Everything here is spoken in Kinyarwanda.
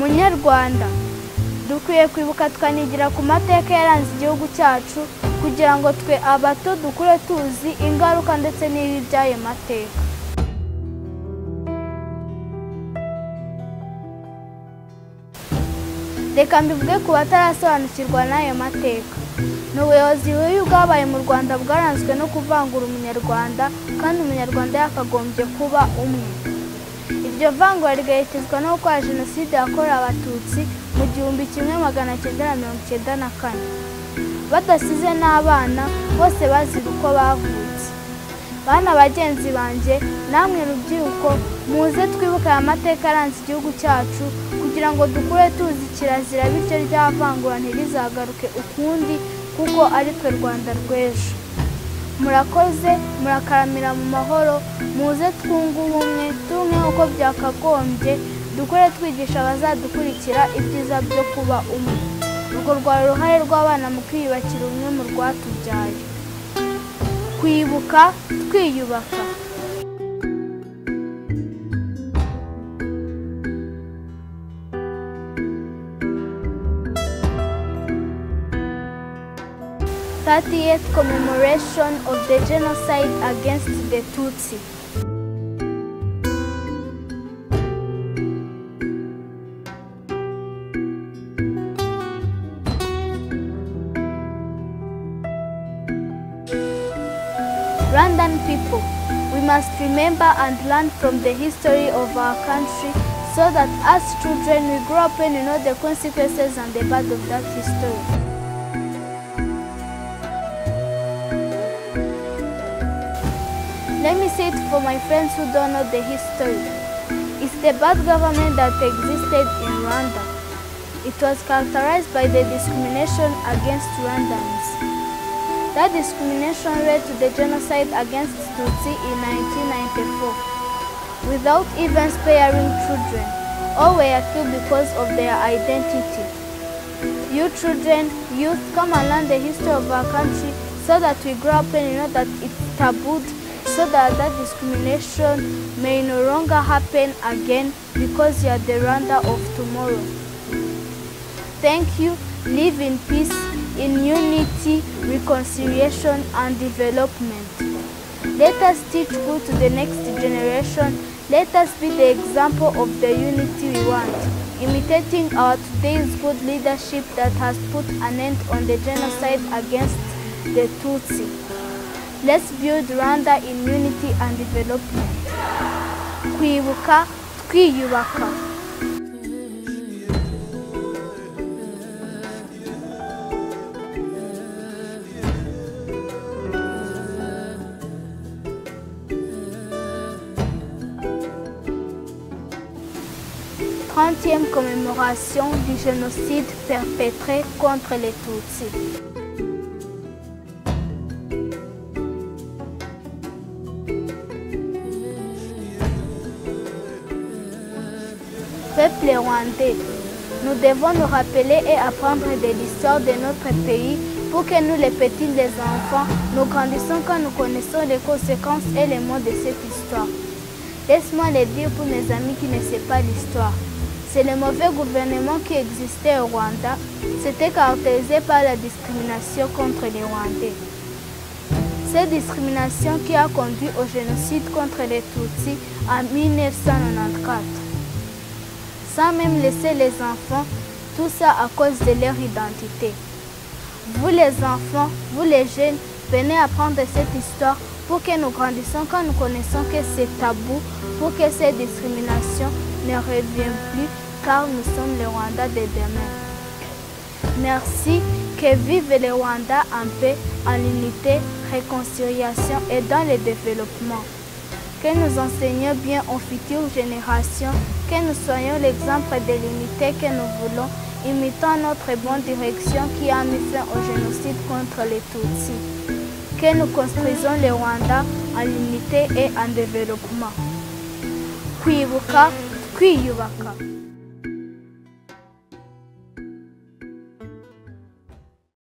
Munyarwanda, dukwiye kwibuka tukanigira ku mateka yaranze igihugu cyacu kugira ngo twe abato dukure tuzi ingaruka ndetse n'ibibi by'ayo mateka. Reka mbivuge ku batarasobanukirwa n'ayo mateka. Ni ubuyobozi bubi bwabaye mu Rwanda bwaranzwe no kuvangura Umunyarwanda, kandi Umunyarwanda yakagombye kuba umwe. Iryo vangura rigaherekezwa no gukora Jenoside yakorewe Abatutsi mu 1994. Badasize n'abana bose bazira uko bavutse. Bana bagenzi banjye, namwe rubyiruko, muze twibuke aya mateka aranze igihugu cyacu kugira ngo dukure tuzi kirazira, bityo rya vangura ntirizagaruke ukundi, kuko ari twe Rwanda rw'ejo. Murakoze, murakaramira mu mahoro, muze twunge ubumwe, tumwe uko byakagombye, dukore twigisha abazadukurikira ibyiza byo kuba umwe. Urwo rwari uruhare rw'abana mu kwiyubakira ubumwe mu rwatubyaye. Kwibuka twiyubaka. 30th commemoration of the genocide against the Tutsi. Rwandan people, we must remember and learn from the history of our country so that as children we grow up and we know the consequences and the bad of that history. Let me say it for my friends who don't know the history. It's the bad government that existed in Rwanda. It was characterized by the discrimination against Rwandans. That discrimination led to the genocide against Tutsi in 1994, without even sparing children. All were killed because of their identity. You children, youth, come and learn the history of our country so that we grow up and you know that it's tabooed, so that that discrimination may no longer happen again, because you are the Rwanda of tomorrow. Thank you. Live in peace, in unity, reconciliation and development. Let us teach good to the next generation. Let us be the example of the unity we want, imitating our today's good leadership that has put an end on the genocide against the Tutsi. Let's build Rwanda in unity and development. Kwibuka twiyubaka. 30e commémoration du génocide perpétré contre les Tutsis. Peuple rwandais, nous devons nous rappeler et apprendre de l'histoire de notre pays pour que nous, les petits, les enfants, nous grandissons quand nous connaissons les conséquences et les mots de cette histoire. Laisse-moi le dire pour mes amis qui ne savent pas l'histoire. C'est le mauvais gouvernement qui existait au Rwanda. C'était caractérisé par la discrimination contre les Rwandais. Cette discrimination qui a conduit au génocide contre les Tutsis en 1994. Sans même laisser les enfants, tout ça à cause de leur identité. Vous les enfants, vous les jeunes, venez apprendre cette histoire pour que nous grandissions quand nous connaissons que c'est tabou, pour que cette discrimination ne revienne plus, car nous sommes le Rwanda de demain. Merci, que vive le Rwanda en paix, en unité, réconciliation et dans le développement. Que nous enseignions bien aux futures générations, que nous soyons l'exemple de l'unité que nous voulons, imitant notre bonne direction qui a mis fin au génocide contre les Tutsis. Que nous construisons le Rwanda en unité et en développement. Kwibuka, twiyubaka.